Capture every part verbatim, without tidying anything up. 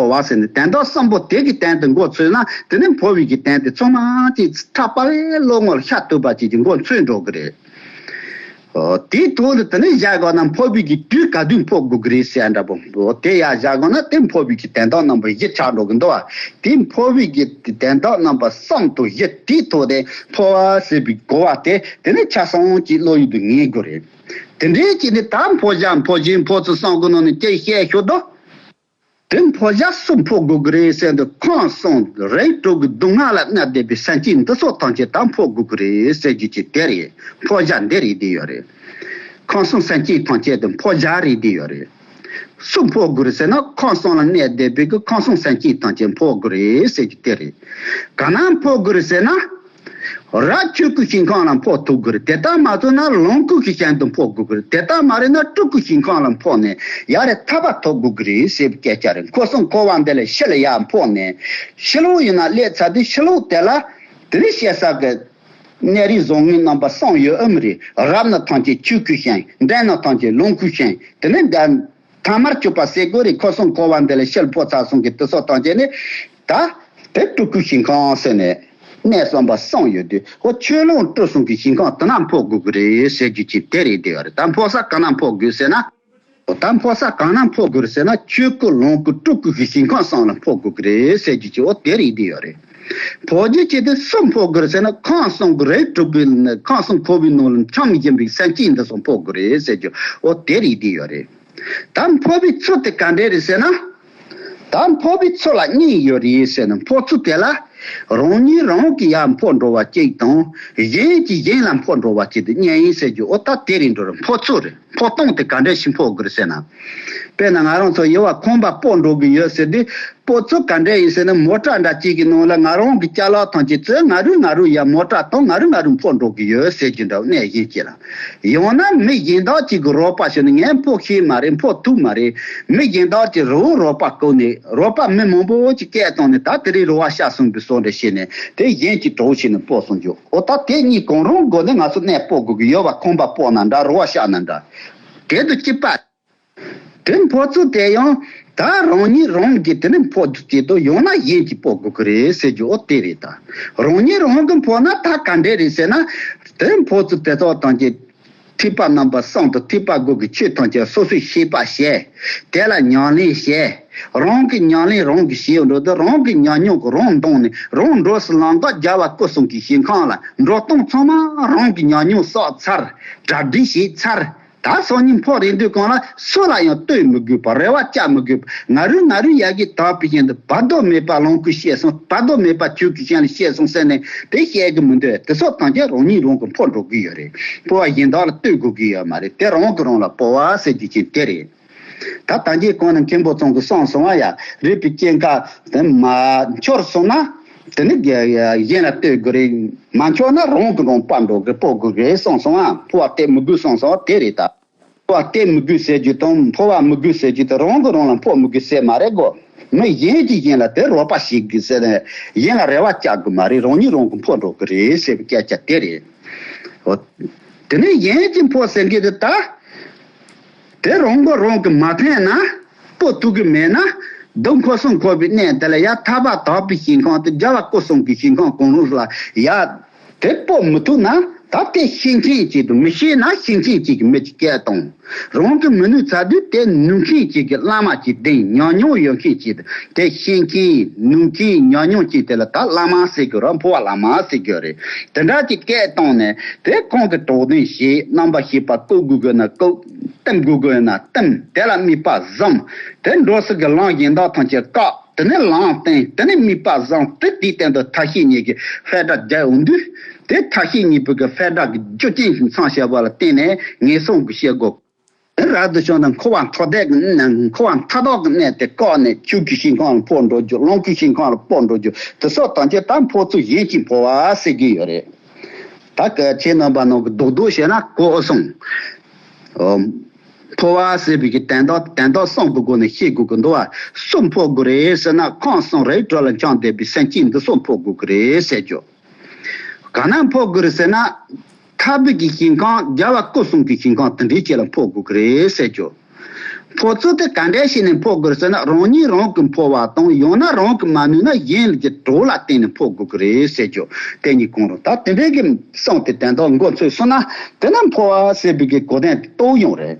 འཕོ་བ་ཟེར་ནས་དོན་དག་གསུམ་པོ་དེ་གི་དོན་དེ་མགོ་ཚོས་ན། དེ་ནས་འཕོ་བའི་གི་དོན་དེ་ཚང་མ་ཅིག་ཕྲ་པ་ལས་བློ་ངོར་ཤར་ཐུབ་པ་ཅིག་གི་མགོ་ཚོས་འགྲོ་གི་རེད། ཨོ། དེའི་ཐོག་ལ་དེ་ནས་བཞག་དགོས་ན་འཕོ་བའི་གི་དུས་ག་དུས་འཕོ་དགོས་གི་རེད་ཟེར་འདྲ་པོ། ཨོ། དེ་ཡར་བཞག་དགོས་ན་དེ་འཕོ་བའི་གི་དོན་དག་རྣམ་པ་བཞི་ཆགས་འགྲོ་གི་འདུག་བ། དེ་འཕོ་བའི་གི་དོན་དག་རྣམ་པ་གསུམ་དང་བཞི་དེའི་ཐོག་དེ་འཕོ་བ་ཟེར་བའི་གོ་བ་དེ་དེ་ནས་ཆ་ཚང་གི་བློ་ཡུལ་དུ་ངེས་དགོས་རེད། དེ་འདྲའི་ཅིག་ནི་ད་འཕོ་བྱ་འཕོ་བྱེད་འཕོ་ཚུལ་གསུམ་གི་ནང་ནས་ཅིག་བཤད་ཤོག་དོ། དེ་འཕོ་བྱ་སུ་འཕོ་དགོས་ཀྱི་རེད་ཟེར་དུས། ཁམས་གསུམ་རིགས་དྲུག་གི་སྡུག་བསྔལ་ལ་གནས་བསྡད་པའི་སེམས་ཅན་འདི་ཚོ་ཐམས་ཅད་ད་འཕོ་དགོས་ཀྱི་རེད་ཟེར་རྒྱུ་ཅིག་དེ་རེད། འཕོ་བྱ་འདི་རེད་བསྡད་ཡོད་རེད། ཁམས་གསུམ་སེམས་ཅན་ཐམས་ཅད་དུ་འཕོ་བྱ་རེད་བསྡད་ཡོད་རེད། སུ་འཕོ་དགོས་རེད་ཟེར་ན། ཁམས་གསུམ་ལ་གནས་བསྡད་པའི་གི་ཁམས་གསུམ་སེམས་ཅན་ཐམས་ཅད་འཕོ་དགོས་རེད་ཟེར་རྒྱུ་དེ་རེད། ག་ན་འཕོ་དགོས་རེད་ཟེར་ན། རབ་ཆོས་སྐུའི་ཞིང་ཁམས་ལ་འཕོ་ཐུབ་དགོས་རེད། དེ་ལྟར་མ་ཐུབ་ན་ལོངས་སྐུ་གི་ཞིང་དུ་འཕོ་དགོས་ཀྱི་རེད། དེ་ལྟར་མ་རེད་ན་སྤྲུལ་སྐུའི་ཞིང་ཁམས་ལ་འཕོ་ནས་ཡར་རེ་ཐར་པ་ཐོབ་དགོས་ཀྱི་རེད་ཟེར་བའི་སྐད་ཆ་རེད། འཁོར་གསུམ་འཁོར་བ་འདི་ལས་ཕྱི་ལ་ཡར་འཕོ་ནས་ཕྱི་ལོགས་ཡིན་ན་སླེབས་ཚར་དུས། ཕྱི་ལོགས་དེ་ལ་དེ་ནས་བཤད་ས་གི་གནས་རིས་བཟང་ངན་རྣམ་པ་གསུམ་ཡོད་ཨེ་མ་རེད། རབ་ན་ཐམས་ཅད་ཆོས་སྐུའི་ཞིང་། འབྲིང་ན་ཐམས་ཅད་ལོངས་སྐུའི་ཞིང་། དེ་ནས་ཐ་མར་གྱུར་པ་ཟེར་དགོས་རེད། འཁོར་གསུམ་འཁོར་བ་འདི་ལས་ཕྱིར་འཕོ་ཚར་སོང་གི་དེ་ཚོ་ཐམས་ཅད་ནི་ད་དེ་སྤྲུལ་སྐུའི་ཞིང་ཁམས་ཟེར་ནས་གནས་བསམ་པ་གསུམ་ཡོད་དུས། ཨོ། ཆོས་ལོངས་སྤྲུལ་གསུམ་གྱི་ཞིང་ཁམས་དེ་ན་འཕོ་དགོས་ཀྱི་རེད་ཟེར་རྒྱུ་ཅིག་དེ་རེད་བསྡད་ཡོད་རེད། ད་འཕོ་ས་ག་ན་འཕོ་དགོས་ཟེར་ན། ད་འཕོ་ས་ག་ན་འཕོ་དགོས་རེད་ཟེར་ན། ཆོས་སྐུ་ལོངས་སྐུ་སྤྲུལ་སྐུ་གི་ཞིང་ཁམས་གསུམ་ལ་འཕོ་དགོས་ཀྱི་རེད་ཟེར་རྒྱུ་ཅིག་ཨོ་དེ་རེད་བསྡད་ཡོད་རེད། འཕོ་རྒྱུ་ཅིག་དེ་སུ་འཕོ་དགོས་རེད་ཟེར་ན། ཁམས་གསུམ་གྱི་རིགས་དྲུག་པའི་ཁམས་གསུམ་འཁོར་བའི་ནང་ལ་འཁྱམས་བཞིན་པའི་སེམས་ཅན་འདི་ཚོ་འཕོ་དགོས་རེད་ཟེར་རྒྱུ་ཨོ་དེ་རེད་བསྡད་ཡོད་རེད། ད་འཕོ་བའི་ཚུལ་དེ་ག་འདྲས་རེད་ཟེར་ན། ད་འཕོ་བའི་ཚུལ་ལ་གཉིས་ཡོད་རེད་ཟེར་ན། འཕོ་ཚུལ་དེ་ལ་རང་ཉིད་རང་གིས་ཡར་འཕོ་འགྲོ་བ་གཅིག་དང་། གཞན་གྱིས་གཞན་ལ་འཕོ་འགྲོ་བ་གཅིག་དེ་གཉིས་ཡིན་ཟེར་རྒྱུ་ཨོ་ད་དེ་རེད་འགྲོ་རེད། འཕོ་ཚུལ་རེད། འཕོ་སྟངས་དེ་ག་འདྲས་ཤིག་འཕོ་དགོས་རེད་ཟེར་ན། དཔེར་ན་ང་རང་ཚོ་ཡུལ་བ་ཁང་པ་སྤོ་འགྲོ་གི་ཡོད་ཟེར་དུས། སྤོ་ཚུལ་ག་འདྲས་ཡིན་ཟེར་ན། མོ་ཊ་འདྲ་གཅིག་གི་ནང་ལ་ང་རང་གི་ཅ་ལག་ཐམས་ཅད་བཙུགས། ང་རུ་ང་རུ་ཡར་མོ་ཊ་གཏོང་། ང་རུ་ང་རུ་འཕོ་འགྲོ་གི་ཡོད་ཟེར་རྒྱུ་འདྲ་བོ་གནས་བཞིན་གྱི་ལ། ཡང་ན་མི་གཞན་དག་ཅིག་གི་རོགས་པ་བྱས་ནས། ངས་འཕོ་ཤེས་མ་རེད། འཕོ་ཐུབ་མ་རེད། མི་གཞན་དག་ཅིག་རི་བོ་རོགས་པ་བསྐོས་ནས། རོགས་པ་མི་མང་པོ་ཅིག་སྐད་བཏང་ནས། ད་དེ་རིང་རི་བོ་ཤར་སོང་པའི་བཟོ་འདྲ་བྱས་ནས། དེ་གཞན་གྱིས་གྲོགས་བྱས་ནས་སྤོ་སོང་རྒྱུ། ཨོ་ད་དེ་གཉིས་གང་རུང་སྒོ་ནས་ང་ཚོ་གནས་སྤོ་དགོས་ཀྱི་ཡོད་པ། ཁང་པ་སྤོ་ན་འདྲ། རི་བོ་ཤར་ན་འདྲ། དེ་དང་གཅིག་པ། དེ་འཕོ་ཚུལ་དེ་ཡང་ད་རང་ཉིད་རང་གིས་དེ་ནས་འཕོ་རྒྱུ་བྱེད་དོ། ཡང་ན་གཞན་གྱིས་སྤོ་དགོས་ཀྱི་རེད་ཟེར་རྒྱུ་ཨོ་དེ་རེད། ད་རང་ཉིད་རང་གིས་འཕོ་ན་ད་ག་འདྲས་རེད་ཟེར་ན། དེ་འཕོ་ཚུལ་དེ་ཚོ་ཐམས་ཅད་ཐེག་པ་རྣམ་པ་གསུམ་དང་ཐེག་པ་དགུ་གི་ཆོས་ཐམས་ཅད་སོ་སོས་ཤེས་པ་བྱས། དེ་ལ་ཉམས་ལེན་བྱས། རང་གིས་ཉམས་ལེན་རང་གིས་བྱས་འགྲོ་དུས། རང་གི་ཉམས་མྱོང་གིས་རང་འདོང་ནས། རང་འགྲོ་སའི་ལམ་ཁ་རྒྱལ་བ་སྐུ་གསུམ་གྱི་ཞིང་ཁམས་ལ་འགྲོ་སྟངས་ཚང་མ་རང་གི་ཉམས་མྱོང་བསགས་ཚར། གྲ་སྒྲིག་བྱས་ཚར། ད་སང་ཉིན་འཕོ་རན་དུས་སྒང་ལ་སུ་ལ་ཡང་ལྟོས་མི་དགོས་པ། རེ་བ་བཅག་མི་དགོས་པ། ང་རུ་ང་རུ་ཡ་གི་དག་པའི་ཞིང་དུ་བར་དོ་མེད་པ་ལོངས་སྐུ་སྐྱེས་སོང་། བར་དོ་མེད་པ་ཆོས་སྐུའི་ཞིང་ལ་སྐྱེས་སོང་ཟེར་ནས་དེ་བཤད་གི་མི་འདུག་དེ་ཚོ་ཐམས་ཅད་རང་ཉིད་རང་གིས་འཕོ་འགྲོ་གི་ཡོད་རེད། འཕོ་བ་གཞན་དག་ལ་ལྟོས་དགོས་ཀྱི་ཡོད་མ་རེད། དེ་རང་གིས་རང་ལ་སྤོ་བ་ཟེར་རྒྱུ་ཅིག་དེ་རེད། ད་ད་གིན་གོང་ནས་མཁན་པོ་ཚང་གིས་གསུངས་སོང་བ། ཡ་རིག་པའི་སྐྱེ་འགག་དེ་མ་འཆོར་སོང་ན། དེ་ནི་གཞན་ལ་ལྟོས་དགོས་རེད། མ་འཆོར་ན་རང་གིས་རང་སྤོ་འགྲོ་གི་སྤོ་དགོས་རེད་གསུངས་སོང་ཨ། འཕོ་བ་སྟེར་མི་དགོས་གསུངས་སོང་དེ་རེད་ད། འཕོ་བ་སྟེར་མི་དགོས་ཟེར་རྒྱུ་དང་། འཕོ་བ་མི་དགོས་ཟེར་རྒྱུ་དེ་རང་གིས་རང་ལ་འཕོ་མི་དགོས་ཟེར་མ་རེད་གོ། མི་གཞན་གྱིས་གཞན་ལ་དེ་རོགས་པ་བྱེད་དགོས་ཟེར་ནས་གཞན་ལ་རེ་བ་བཅག་དགོས་མ་རེད། རང་ཉིད་རང་གིས་འཕོ་འགྲོ་གི་རེད་ཟེར་བའི་སྐད་ཆ་དེ་རེད། འོ། དེ་ནས་གཞན་གྱིས་འཕོ་ཟེར་མཁན་དེ་ད། དེ་རང་མགོ་རང་གིས་མ་འཐེན་ན། སྤོ་ཐུབ་ཀྱི་མེད་ན། འདི་འཁོར་གསུམ་འཁོར་བའི་གནས་འདི་ལ་ཡ་ཐར་པ་དག་པའི་ཞིང་ཁམས་དེ་རྒྱལ་བ་སྐུ་གསུམ་གྱི་ཞིང་ཁམས་གང་རུང་ལ་ཡ། དེ་སྤོ་མི་ཐུབ་ན། ད་དེ་ཤེས་མཁན་ཅིག་དང་། མི་ཤེས་ན་ཤེས་མཁན་ཅིག་གིས་མི་ཅིག་སྐད་བཏང་། རང་གིས་མི་ནུས་ཚར་དུས་དེ་ནུས་མཁན་ཅིག་གིས་བླ་མ་ཅིག་འདེམས། ཉམས་མྱོང་ཡོད་མཁན་ཅིག་དང་། དེ་ཤེས་མཁན་ནུས་མཁན་ཉམས་མྱོང་ཅིག་དེ་ལ་ད་བླ་མ་ཟེར་གྱི་རེད། འཕོ་བ་བླ་མ་ཟེར་གྱི་རེད། དེ་འདྲ་ཅིག་སྐད་བཏང་ནས་དེ་ཁོང་གིས་གྲོགས་དན་བྱས། རྣམ་པར་ཤེས་པ་བཀུག་དགོས་ན་བཀུག། བསྟིམ་དགོས་ན་བསྟིམ། དེ་ལ་དམིགས་པ་བཟུང་། དེ་འགྲོ་སའི་གི་ལམ་གཞན་དག་ཐམས་ཅད་བཀག། དེ་ནས་ལམ་བསྟན། དེ་ནས་དམིགས་པ་བཟུང་སྟེ། དེའི་སྟེང་དུ་མཐའ་བཞི་གཉིས་ཀྱི་ཧྥེ་སྒྲ་རྒྱག་ཡོང་དུས། དེ་མཐའ་བཞི་གཉིས་པོ་གི་ཧྥེ་སྒྲ་གི་རྒྱུ་རྐྱེན་གྱི་མཚམས་བྱས་པ་ལ་བརྟེན་ནས་ངན་སོང་གི་སྐྱེ་སྒོ། རབ་ཏུ་བྱུང་ན་འཁོར་བ་མཐའ་དག་གི་གནས། འཁོར་བ་མཐའ་དག་གི་གནས་དེ་བཀག་ནས་ཆོས་ཀྱི་ཞིང་ཁམས་ལ་འཕོ་འགྲོ་རྒྱུ། ལོངས་སྐུའི་ཞིང་ཁམས་ལ་འཕོ་འགྲོ་རྒྱུ། དེ་སོགས་ཐམས་ཅད་ད་འཕོ་ཚུལ་གཞན་གྱིས་འཕོ་བ་ཟེར་གྱི་ཡོད་རེད། ད་གལ་ཆེ་རྣམ་པ་ནང་གི་རྡོག་རྡོག་བཤད་ན་གོ་སོང་། འཕོ་བ་ཟེར་བའི་གི་དོན་དག་དོན་དག་གསུམ་གྱི་སྒོ་ནས་ཤེས་དགོས་ཀྱི་འདུག་བ། སུ་འཕོ་དགོས་རེད་ཟེར་ན། ཁམས་གསུམ་རིགས་དྲུག་ལ་འཁྱམས་བསྡད་པའི་སེམས་ཅན་འདི་ཚོ་འཕོ་དགོས་ཀྱི་རེད་ཟེར་རྒྱུ། ག་ན་འཕོ་དགོས་རེད་ཟེར་ན། ཐར་པའི་གི་ཞིང་ཁམས། རྒྱལ་བ་སྐུ་གསུམ་གྱི་ཞིང་ཁམས་དེ་འདྲའི་ཅིག་ལ་འཕོ་དགོས་ཀྱི་རེད་ཟེར་རྒྱུ། འཕོ་ཚུལ་དེ་ག་འདྲ་བྱས་ནས་འཕོ་དགོས་ཟེར་ན། རང་ཉིད་རང་གིས་འཕོ་བ་དང་། ཡང་ན་རང་གིས་མ་ནུས་ན་གཞན་གྱི་གྲོགས་ལ་བརྟེན་ནས་འཕོ་དགོས་ཀྱི་རེད་ཟེར་རྒྱུ་དེ་གཉིས་གང་རུང་། ད་དེ་འདྲའི་གི་གསུངས་ཏེ་དོན་དག་མགོ་ཚོས་སོང་ན། དེ་ནི་འཕོ་བ་ཟེར་བའི་གི་གོ་དོན་དེ་རྟོགས་ཡོང་རེད།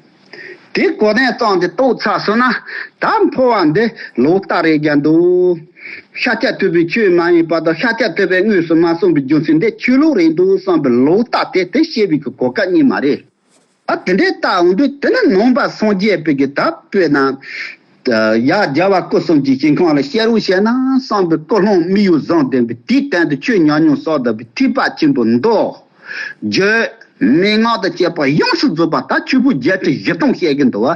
དེ་གོ་དོན་ཙམ་དེ་རྟོགས་ཚར་སོང་ན། ད་འཕོ་བ་འདི་ལོག་ལྟ་རེད་རྒྱུ་འདུག་ཤཱཀྱ་ཐུབ་པའི་ཆོས་མ་ཡིན་པ་དང་། ཤཱཀྱ་ཐུབ་པས་དངོས་སུ་མ་གསུངས་པའི་རྒྱུ་མཚན་འདི་ཆོས་ལུགས་རེད་འདུག་བསམ་པའི་ལོག་ལྟ་དེ་དེ་ཤེས་པའི་གི་གོ་སྐབས་རྙེད་མ་རེད། ཨ། དེ་འདྲའི་ལྟ་འོང་དུས་དེ་ནི་ནང་པ་སངས་རྒྱས་པའི་གི་ད་དཔེར་ན། ཡར་རྒྱལ་བ་སྐུ་གསུམ་གྱི་ཞིང་ཁམས་ལ་བཤད་རོགས་བྱས་ན་བསམ་པའི་ཀུན་སློང་དམིགས་ཡུལ་བཟང་ལྡན་པའི་དེའི་སྟེང་དུ་ཆོས་ཉམས་མྱོང་བསགས་བསྡད་པའི་ཐེག་པ་ཆེན་པོའི་མདོ། རྒྱུད། མན་ངག་དང་བཅས་པ་ཡོངས་སུ་རྫོགས་པ་ད་ཆོས་ཕུང་བརྒྱད་ཁྲི་བཞི་སྟོང་བཤད་ཀྱི་འདུག་བ།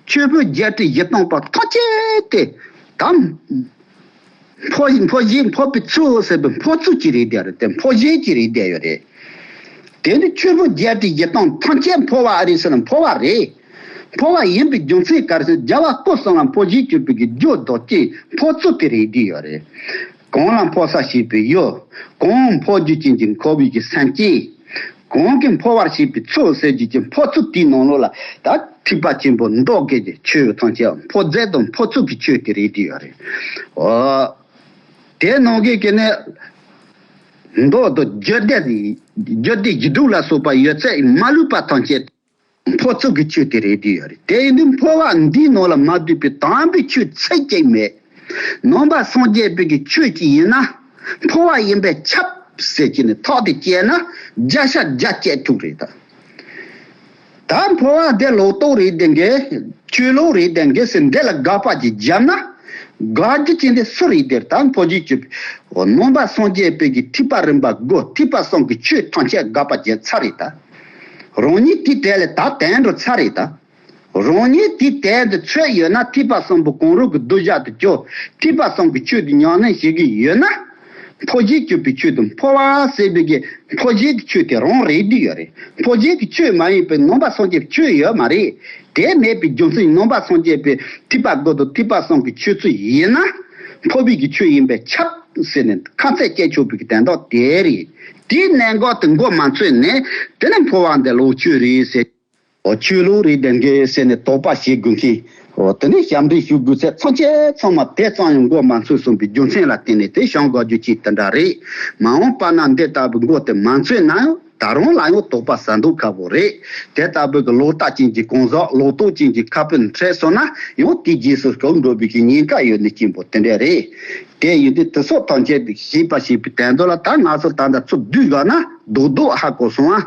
ཆོས་ཕུང་བརྒྱད་ཁྲི་བཞི་སྟོང་པ་ཐམས་ཅད་དེ་ད། འཕོ་འཕོ་བྱེད་འཕོ་བའི་ཚུལ་ཟེར་བའི་འཕོ་ཚུལ་གྱི་རིགས་དེ་རེད་དེ། འཕོ་བྱེད་ཀྱི་རིགས་དེ་ཡོད་རེད། དེ་ནི་ཆོས་ཕུང་བརྒྱད་ཁྲི་བཞི་སྟོང་ཐམས་ཅད་འཕོ་བ་རེད་ཟེར་ན་འཕོ་བ་རེད། འཕོ་བ་ཡིན་པའི་རྒྱུ་མཚན་ག་རེ་ཟེར། རྒྱལ་བ་སྐུ་གསུམ་ལ་འཕོ་བྱེད་གྱུར་པའི་གི་རྒྱུ་ལྡོག་ཅིང་འཕོ་ཚུལ་དེ་རེད་དེ་ཡོད་རེད། གང་ལ་འཕོ་ས་ཞེས་པའི་ཡུལ། གང་འཕོ་རྒྱུ་ཅན་གྱི་འཁོར་བའི་གི་སེམས་ཅན། གང་གིས་འཕོ་བར་བྱེད་པའི་ཚུལ་ཟེར་རྒྱུ་ཅན་འཕོ་ཚུལ་དེའི་ནང་ལོགས་ལ་ད་ཐེག་པ་ཆེན་པོ་མདོ་སྐད་ཀྱི་ཆོས་ཐམས་ཅད་འཕོ་རྫས་དང་འཕོ་ཚུལ་གྱི་ཆོས་དེ་རེད་དེ་ཡོད་རེད། འོ། དེ་ནང་གི་གི་ནི་མདོ་དང་རྒྱུད་སྡེ། རྒྱུད་སྡེ་བཞི་དྲུག་ལ་སོགས་པ་ཡོད་ཚད་མ་ལུས་པ་ཐམས་ཅད་འཕོ་ཚུལ་གྱི་ཆོས་དེ་རེད་དེ་ཡོད་རེད། དེ་ཡིན་དུས་འཕོ་བ་འདིའི་ནང་ལ་མ་འདུས་པའི་དམ་པའི་ཆོས་ཚིག་གཅིག་མེད། ནང་པ་སངས་རྒྱས་པའི་གི་ཆོས་ཅིག་ཡིན་ན། འཕོ་བ་ཡིན་པས་ཁྱབ་ཟེར་གྱི་ནི་ཐག་དེ་བཅད་ན་བརྒྱ་ཆ་བརྒྱ་བཅད་ཐུབ་རེད་ད། ད་འཕོ་བ་འདི་ལོག་རྟོག་རེད་དེ་འགའི། ཆོས་ལུགས་རེད་དེ་འགའི་ཟེར་འདི་ལ་དགག་པ་ཅིག་བརྒྱབ་ན། དགག་རྒྱུ་ཅན་དེ་སུ་རེད་དེ། ད་འཕོ་རྒྱུ་ཆོས་པའི་ནང་པ་སངས་རྒྱས་པའི་གི་ཐེག་པ་རིམ་པ་དགུ། ཐེག་པ་གསུམ་གྱི་ཆོས་ཐམས་ཅད་དགག་པ་བརྒྱབ་ཚར་རེད་ད། རང་ཉིད་དེའི་གྲས་ལས་ད་དོན་འགྲུབ་ཚར་རེད་ད། རང་ཉིད་དེའི་དོན་དུ་ཚོད་ཡོད་ན། ཐེག་པ་གསུམ་པོ་གང་རུང་གི་གདུལ་བྱ་དུ་གྱུར། ཐེག་པ་གསུམ་གྱི་ཆོས་དེ་ཉམས་ལེན་བྱེད་ཀྱི་ཡོད་ན། འཕོ་བྱེད་གྱུར་པའི་ཆོས་དེ། འཕོ་བ་ཟེར་བའི་གི་འཕོ་བྱེད་ཀྱི་ཆོས་དེ་རང་རེད་དེ་ཡོད་རེད། འཕོ་བྱེད་ཀྱི་ཆོས་མ་ཡིན་པའི་ནང་པ་སངས་རྒྱས་པའི་ཆོས་ཡོད་མ་རེད། དེ་མེད་པའི་རྒྱུ་མཚན་ནང་པ་སངས་རྒྱས་པའི་ཐེག་པ་དགུ་དང་ཐེག་པ་གསུམ་གྱི་ཆོས་ཚུལ་ཡིན་ན། འཕོ་བའི་གི་ཆོས་ཡིན་པས་ཁྱབ་ཟེར་ནས་ཁ་ཚད་བཅད་ཆོག་པའི་གི་དོན་དག་དེ་རེད། དེའི་གནད་འགག་དེ་མགོ་མ་ཚོས་ནས་དེ་ནས་འཕོ་བ་འདི་ལོག་ཆོས་རེད་ཟེར། འོ། ཆོས་ལུགས་རེད་དེ་འགའི་ཟེར་ནས་དོགས་པ་བྱེད་དགོས་མཁན། འོ། དེ་ནས་ཞབས་འདྲེན་ཞུ་དགོས་ཚད་ཐམས་ཅད་ཚང་མ་དེ་ཙམ་ཡང་མགོ་མ་ཚོས་གསུངས་པའི་རྒྱུ་མཚན་ལ་བརྟེན་ནས་དེ་བྱང་དགའ་རྒྱུ་ཅིག་དེ་འདྲ་རེད། མ་འོངས་པ་ན་འདི་ལྟ་བུའི་མགོ་དེ་མ་ཚོས་ན་ཡང་ད་རུང་ལ་ཡང་དོགས་པ་ཟ་མདོག་ཁ་པོ་རེད། དེ་ལྟ་བུའི་གི་ལོག་ལྟ་ཅན་གྱི་གང་ཟག་ལོག་རྟོག་ཅན་གྱི་ཁ་དཔོན་འཕྲད་སོང་ན་ཡང་དེའི་རྗེས་སུ་རྐུབ་འགྲོ་བའི་གི་ཉེན་ཁ་ཡོད་ནི་གཅིག་པོ་དེ་འདྲ་རེད། དེ་ཡིན་དུས་དེ་སོགས་ཐམས་ཅད་དེ་ཤེས་པ་ཞེས་པའི་དོན་དུ་ལ་ད་ང་ཚོ་ད་ལྟ་ཚུར་བསྡུས་དགོས་ན་རྡོག་རྡོག་ཧ་གོ་སོང་ཨ།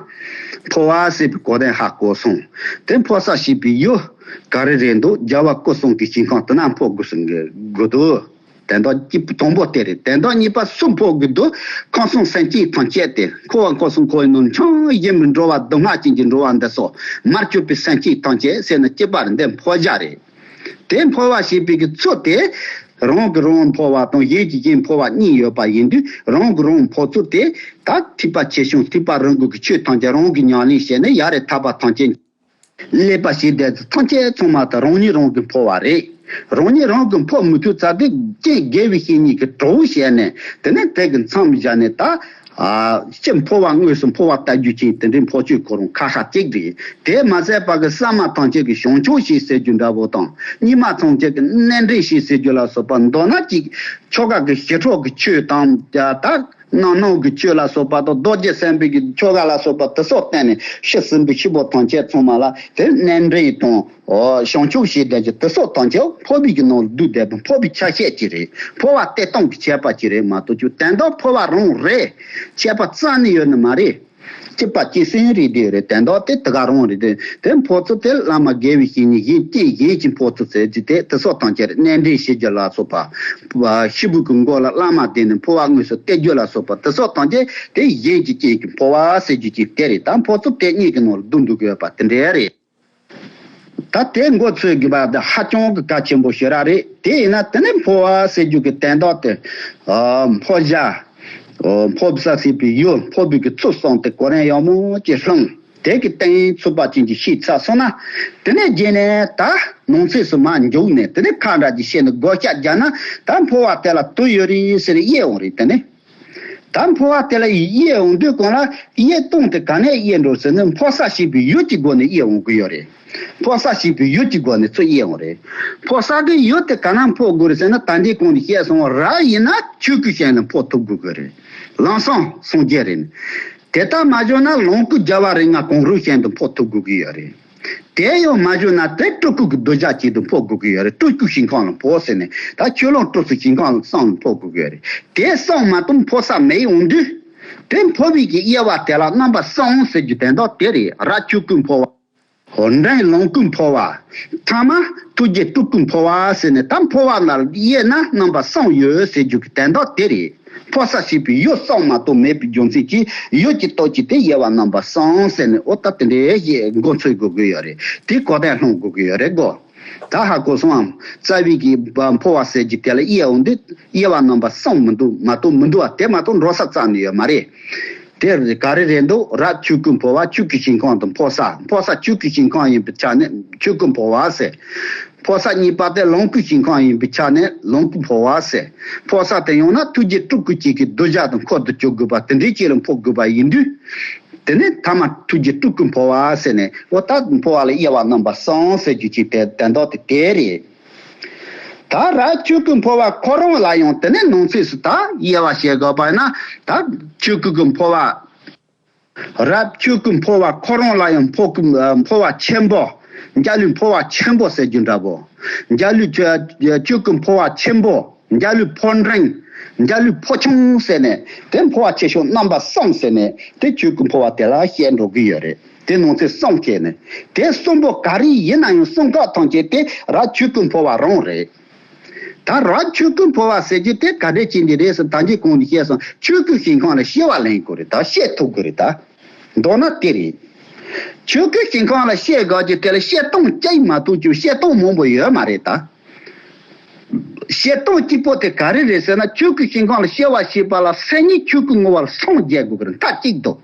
འཕོ་བ་ཟེར་བའི་གོ་དོན་ཧ་གོ་སོང་། དེ་འཕོ་ས་ཞེས་པའི་ཡུལ་ག་རེ་རེད་འདུག་རྒྱལ་བ་སྐུ་གསུམ་གྱི་ཞིང་ཁམས་དེ་ན་འཕོ་དགོས་སུ་དགོས་འདུག་དོན་དག་གཅིག་དང་པོ་དེ་རེད། དོན་དག་གཉིས་པ་སུ་འཕོ་དགོས་འདུག་ཁམས་གསུམ་སེམས་ཅན་ཐམས་ཅད་དེ། འཁོར་བ་འཁོར་གསུམ་འཁོར་བའི་ནང་འཁྱམས་བཞིན་པའི་འགྲོ་བ་སྡུག་བསྔལ་ཅན་གྱི་འགྲོ་བ་འདི་སོགས་མར་གྱུར་པའི་སེམས་ཅན་ཐམས་ཅད་ཟེར་ན་གཅིག་པ་རེད། འདི་འཕོ་བྱ་རེད། དེ་འཕོ་བ་ཞེས་པའི་གི་ཚུལ་དེ། རང་གིས་རང་འཕོ་བ་དང་གཞན་གྱིས་གཞན་འཕོ་བ་གཉིས་ཡོད་པ་ཡིན་དུས་རང་གིས་རང་འཕོ་ཚུལ་དེ། ད་ཐེག་པ་ཆེ་ཆུང་ཐེག་པ་རིམ་དགུ་གི་ཆོས་ཐམས་ཅད་རང་གིས་ཉམས་ལེན་བྱས་ནས་ཡར་རེ་ཐར་པ་ཐམས་ཅད། ཀླད་པ་ཞིག་བསྡད་ཚེ་ཐམས་ཅད་ཚང་མ་ད་རང་ཉིད་རང་གིས་འཕོ་བ་རེད། རང་ཉིད་རང་གིས་འཕོ་མི་ཐུབ་ཚར་དུས་རྐྱེན་དགེ་བའི་བཤེས་གཉེན་གྱི་གྲོགས་བྱས་ནས་དེ་ནས་དེ་གི་མཚམས་བཞག་ནས་ད། ཨ། སྤྱི་འཕོ་བ་དངོས་སུ་འཕོ་བ་ལྟ་རྒྱུ་ཅན་དེ་འདྲའི་འཕོ་ཆོས་ཁོ་རང་ཁ་ཤས་གཅིག་རེད། དེ་མ་ཟད་པ་གི་ས་མ་ཐམས་ཅད་ཀྱི་བྱང་ཆུབ་ཞེས་ཟེར་རྒྱུ་འདྲ་བོ་དང་། གཉིས་མ་ཐམས་ཅད་ཀྱི་རྣལ་འདྲེན་ཞེས་ཟེར་རྒྱུ་ལ་སོགས་པ། མདོར་ན་གཅིག་ཆོ་ག་གི་ཞི་ཁྲོ་གི་ཆོས་དང་། ད་རྣམ་སྣང་གི་ཆོས་ལ་སོགས་པ་དང་། རྡོ་རྗེ་སེམས་དཔའི་གི་ཆོ་ག་ལ་སོགས་པ་དེ་སོགས་བསྟན་ནས་ཤི་ཟིན་པའི་ཤི་བོ་ཐམས་ཅད་ཚང་མ་ལ་དེ་རྣལ་འདྲེན་དང་། ཨོ། བྱང་ཆུབ་ཞེས་བསྡད་ཀྱི་དེ་སོགས་ཐམས་ཅད་འཕོ་བའི་གི་ནང་ལ་བསྡུས་བསྡད་པ། འཕོ་བའི་ཆ་ཤས་ཅིག་རེད། འཕོ་བ་སྟེ་སྟོང་གི་ཁྱད་པར་ཅིག་རེད་མ་གཏོགས་ཀྱི་དོན་དག་འཕོ་བ་རང་རེད། ཁྱད་པར་རྩ་ནས་ཡོད་ནི་མ་རེད། གཅིག་པ་གཅིག་སེང་རེད་དེ་རེད། དོན་དག་དེ་དེ་ག་རང་རེད་དེ། དེ་འཕོ་ཚུལ་དེ་བླ་མ་དགེ་བའི་བཤེས་གཉེན་གཞན་རྐྱེན་གཞན་གྱིས་འཕོ་ཚུལ་ཟེར་རྒྱུ་དེ་དེ་སོགས་ཐམས་ཅད་རེད། རྣལ་འདྲེན་ཞེས་བརྗོད་ལ་སོགས་པ། ཤི་བོ་གི་མགོ་ལ་བླ་མ་བསྡད་ནས་འཕོ་བ་དངོས་སུ་སྟེར་རྒྱུ་ལ་སོགས་པ་དེ་སོགས་ཐམས་ཅད་དེ་གཞན་གྱི་རྐྱེན་གྱིས་འཕོ་བ་ཟེར་རྒྱུ་ཅིག་དེ་རེད། ད་འཕོ་ཚུལ་དེ་གཉིས་ཀྱི་ནང་ལ་བསྡུ་འདུག་ཡོད་པ་དེ་འདྲ་རེད། ད་དེ་མགོ་ཚོས་དགོས་པ་དེ་ཧ་ཅང་གི་གལ་ཆེན་པོ་ཞེ་དྲག་རེད། དེ་ཡིན་ན་དེ་ནས་འཕོ་བ་ཟེར་རྒྱུ་གི་དོན་དག་དེ། ཨ། འཕོ་བྱ། ཨོ། འཕོ་བ་ཟེར་བའི་ཡུལ། འཕོ་བའི་གི་ཚུལ་སོགས་དེ་གོ་རིམ་ཡག་མོ་ཅིག་བསླངས། དེ་གི་སྟེང་ཚུགས་པ་ཅན་གྱི་ཤེས་ཚར་སོང་ན། དེ་ནས་རྗེས་ནས་ད་ནང་གསེས་སུ་མར་འཇུག་ནས་དེ་ནས་ཁ་འདྲ་ཅིག་བཤད་ནས་བགོ་བཤའ་རྒྱག་ན། ད་འཕོ་བ་དེ་ལ་དུས་ཡོད་རེད་ཟེར་ནས་དབྱེ་འོང་རེད། དེ་ནས། ད་འཕོ་བ་དེ་ལ་དབྱེ་ཡོང་དུས་གོང་ལ་དབྱེ་སྟངས་དེ་ག་ནས་དབྱེ་འགྲོ་ཟེར་ན། འཕོ་ས་ཞེས་པའི་ཡུལ་གྱི་སྒོ་ནས་དབྱེ་ཡོང་གི་ཡོད་རེད། འཕོ་ས་ཞེས་པའི་ཡུལ་གྱི་སྒོ་ནས་ཚུར་དབྱེ་ཡོང་རེད། འཕོ་ས་གི་ཡུལ་དེ་ག་ན་འཕོ་དགོས་རེད་ཟེར་ན། ད་འདི་གོང་ནས་བཤད་སོང་བ། རབ་ཡིན་ན་ཆོས་སྐུའི་ཞིང་ལ་འཕོ་ཐུབ་དགོས་ཀྱི་རེད། ལམ་སེང་སངས་རྒྱས་རེད། དེ་ལྟར་མ་བྱུང་ན་ལོངས་སྐུ་རྒྱལ་བ་རིགས་ལྔ་གང་རུང་ཞིང་དུ་འཕོ་ཐུབ་དགོས་ཀྱི་ཡོད་རེད། དེ་ཡང་མ་བྱུང་ན་དེ་སྤྲུལ་སྐུ་གི་གདུལ་བྱ་ཅིག་ཏུ་འཕོ་དགོས་ཀྱི་ཡོད་རེད། སྤྲུལ་སྐུའི་ཞིང་ཁམས་ལ་འཕོ་ཟེར་ནས། ད་ཆོས་ལམ་སྤྲུལ་སྐུའི་ཞིང་ཁམས་ལ་སེང་ལ་འཕོ་དགོས་ཀྱི་ཡོད་རེད། དེ་སེང་མ་གཏོགས་འཕོ་ས་མེད་ཡོང་དུས། དེ་འཕོ་བའི་གི་དབྱེ་བ་དེ་ལ་རྣམ་པ་གསུམ་ཟེར་རྒྱུ་དོན་དག་དེ་རེད། རབ་ཆོས་སྐུ་འཕོ་བ། འབྲིང་ལོངས་སྐུ་འཕོ་བ། ཐ་མ་ཐུགས་རྗེ་སྤྲུལ་སྐུ་འཕོ་བ་ཟེར་ནས། ད་འཕོ་བ་ལ་དབྱེ་ན་རྣམ་པ་གསུམ་ཡོད་ཟེར་རྒྱུ་གི་དོན་དག་དེ་རེད། འཕོ་ས་ཞེས་པའི་ཡུལ་གསུམ་མ་གཏོགས་མེད་པའི་རྒྱུ་མཚན་གྱིས། ཡུལ་གྱི་སྟོབས་ཀྱིས་དེ་དབྱེ་བ་རྣམ་པ་གསུམ་ཟེར་ནས། འོ་ད་དེ་འདྲའི་ཞེས་མགོ་ཚོས་དགོས་ཀྱི་ཡོད་རེད། དེ་གོ་དོན་སློང་དགོས་ཀྱི་ཡོད་རེད་གོ། ད་ཧ་གོ་སོང་ངམ། རྩ་བའི་གི་འཕོ་བ་ཟེར་རྒྱུ་དེ་ལ་དབྱེ་འོང་དུས། དབྱེ་བ་རྣམ་པ་གསུམ་མི་འདུག་མ་གཏོགས་མི་འདུག་བ། དེ་མ་གཏོགས་འགྲོ་ས་རྩ་ནས་ཡོད་མ་རེད། དེ་ག་རེ་རེད་འདུག་རབ་ཆོས་སྐུ་འཕོ་བ། ཆོས་སྐུའི་ཞིང་ཁམས་དུ་འཕོ་ས། འཕོ་ས་ཆོས་སྐུའི་ཞིང་ཁམས་ཡིན་པའི་ཆ་ནས་ཆོས་སྐུ་འཕོ་བ་ཟེར། འཕོ་ས་གཉིས་པ་དེ་ལོངས་སྐུའི་ཞིང་ཁམས་ཡིན་པའི་ཆ་ནས་ལོངས་སྐུ་འཕོ་བ་ཟེར། འཕོ་ས་དེ་ཡང་ན་ཐུགས་རྗེ་སྤྲུལ་སྐུ་ཅིག་གི་གདུལ་བྱ་དང་འཁོར་དུ་གྱུར་དགོས་པ་དེ་འདྲའི་ཅིག་ལ་འཕོ་དགོས་པ་ཡིན་དུས། དེ་ནས་ཐ་མ་ཐུགས་རྗེ་སྤྲུལ་སྐུ་འཕོ་བ་ཟེར་ནས། འོ་ད་འཕོ་བ་ལ་དབྱེ་བ་རྣམ་པ་གསུམ་ཟེར་རྒྱུ་ཅིག་དེ་དོན་དག་དེ་དེ་རེད། ད་རབ་ཆོས་སྐུ་འཕོ་བ་ཁོ་རང་ལ་ཡང་དེ་ནས་ནང་གསེས་སུ་ད་དབྱེ་བ་བྱེད་དགོས་པ་ཡིན་ན། ད་ཆོས་སྐུ་གི་འཕོ་བ། རབ་ཆོས་སྐུ་འཕོ་བ་ཁོ་རང་ལ་ཡང་འཕོ་སྐུ་འཕོ་བ་ཆེན་པོ། འཇའ་ལུས་འཕོ་བ་ཆེན་པོ་ཟེར་རྒྱུ་འདྲ་པོ། འཇའ་ལུས་ཆོས་ཆོས་སྐུ་འཕོ་བ་ཆེན་པོ། འཇའ་ལུས་འཕོ་འབྲིང་། འཇའ་ལུས་འཕོ་ཆུང་ཟེར་ནས། དེ་འཕོ་བ་ཆེ་ཆུང་རྣམ་པ་གསུམ་ཟེར་ནས། དེ་ཆོས་སྐུ་འཕོ་བ་དེ་ལ་བཤད་འགྲོ་གི་ཡོད་རེད། དེ་ནང་ཚན་གསུམ་བྱས་ནས། དེ་གསུམ་པོ་ག་རེ་ཡིན་ན་ཡང་གསུམ་ཀ་ཐམས་ཅད་དེ་རབ་ཆོས་སྐུ་འཕོ་བ་རང་རེད། ད་རབ་ཆོས་སྐུ་འཕོ་བ་ཟེར་རྒྱུ་དེ་ག་འདྲས་ཅིག་འདི་རེད་ཟེར། ད་གིན་གོང་ནས་བཤད་སོང་། ཆོས་སྐུའི་ཞིང་ཁམས་ལ་སྐྱེ་བ་ལེན་དགོས་རེད། ད་སྐྱེ་ཐུབ་དགོས་རེད། ད་མདོར་ན་དེ་རེད། ཆོས་སྐུའི་ཞིང་ཁམས་ལ་སྐྱེ་དགོས་རྒྱུ་དེ་ལ་སྐྱེ་སྟངས་གཅིག་མ་གཏོགས་ཀྱི་སྐྱེ་སྟངས་མང་པོ་ཡོད་མ་རེད་ད། སྐྱེ་སྟངས་གཅིག་པོ་དེ་ག་རེ་རེད་ཟེར་ན། ཆོས་སྐུའི་ཞིང་ཁམས་ལ་སྐྱེ་བ་བྱེད་པ་ལ་སེམས་ཉིད་ཆོས་སྐུ་ངོ་བོ་ལ་སངས་རྒྱས་དགོས་ཀྱི་རེད། མཐའ་གཅིག་ཏུ།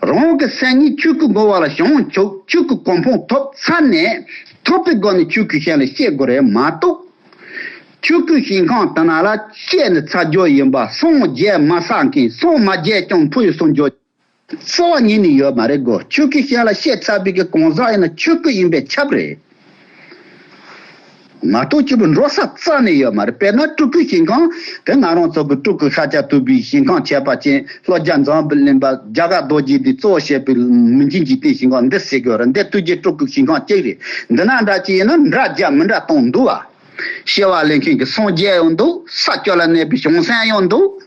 རང་གི་སེམས་ཉིད་ཆོས་སྐུ་ངོ་བོ་ལ་བྱང་ཆུབ་ཆོས་སྐུ་གོ་འཕང་ཐོབ་ཚར་ནས། ཐོབ་པའི་སྒོ་ནས་ཆོས་སྐུའི་ཞིང་ལ་སྐྱེ་དགོས་རེད་མ་གཏོགས། ཆོས་སྐུའི་ཞིང་ཁམས་དེ་ན་ལ་སྐྱེས་ནས་ཚར་རྒྱུ་ཡིན་པ། སངས་རྒྱས་མ་ཚར་མཁན། སངས་མ་རྒྱས་ཀྱང་འཕོ་བའི་སངས་རྒྱས་རྩ་བ་ཉིད་ནས་ཡོད་མ་རེད་གོ། ཆོས་སྐུའི་ཞིང་ལ་སྐྱེས་ཚར་བའི་གི་གང་ཟག་ཡིན་ན་ཆོས་སྐུ་ཡིན་པས་ཁྱབ་རེད། མ་གཏོགས་སྐྱེས་བུ་འགྲོ་ས་རྩ་ནས་ཡོད་མ་རེད། དཔེར་ན་སྤྲུལ་སྐུའི་ཞིང་ཁམས་དེ། ང་རང་ཚོ་གི་སྤྲུལ་སྐུ་ཤཱཀྱ་ཐུབ་པའི་ཞིང་ཁམས་ཁྱད་པར་ཅན། ལྷོ་རྒྱ་འཛམ་བུ་གླིང་པ་རྒྱ་གར་རྡོ་རྗེ་གདན་གཙོ་བོ་བྱས་པའི་མི་མཇེད་འཇིག་རྟེན་ཞིང་ཁམས་འདི་ཟེར་གི་ཡོད་རེད། འདི་ཐུགས་རྗེ་སྤྲུལ་སྐུའི་ཞིང་ཁམས་གཅིག་རེད། འདི་ན་འདྲ་ཅིག་ཡིན་ན་འདྲ་རྒྱ་མི་འདྲ་སྟོང་འདུག་བ། སྐྱེ་བ་ལེན་མཁན་གྱི་སངས་རྒྱས་ཡང་འདུག། ས་བཅུ་ལ་གནས་པའི་བྱང་སེམས་ཡང་འདུག།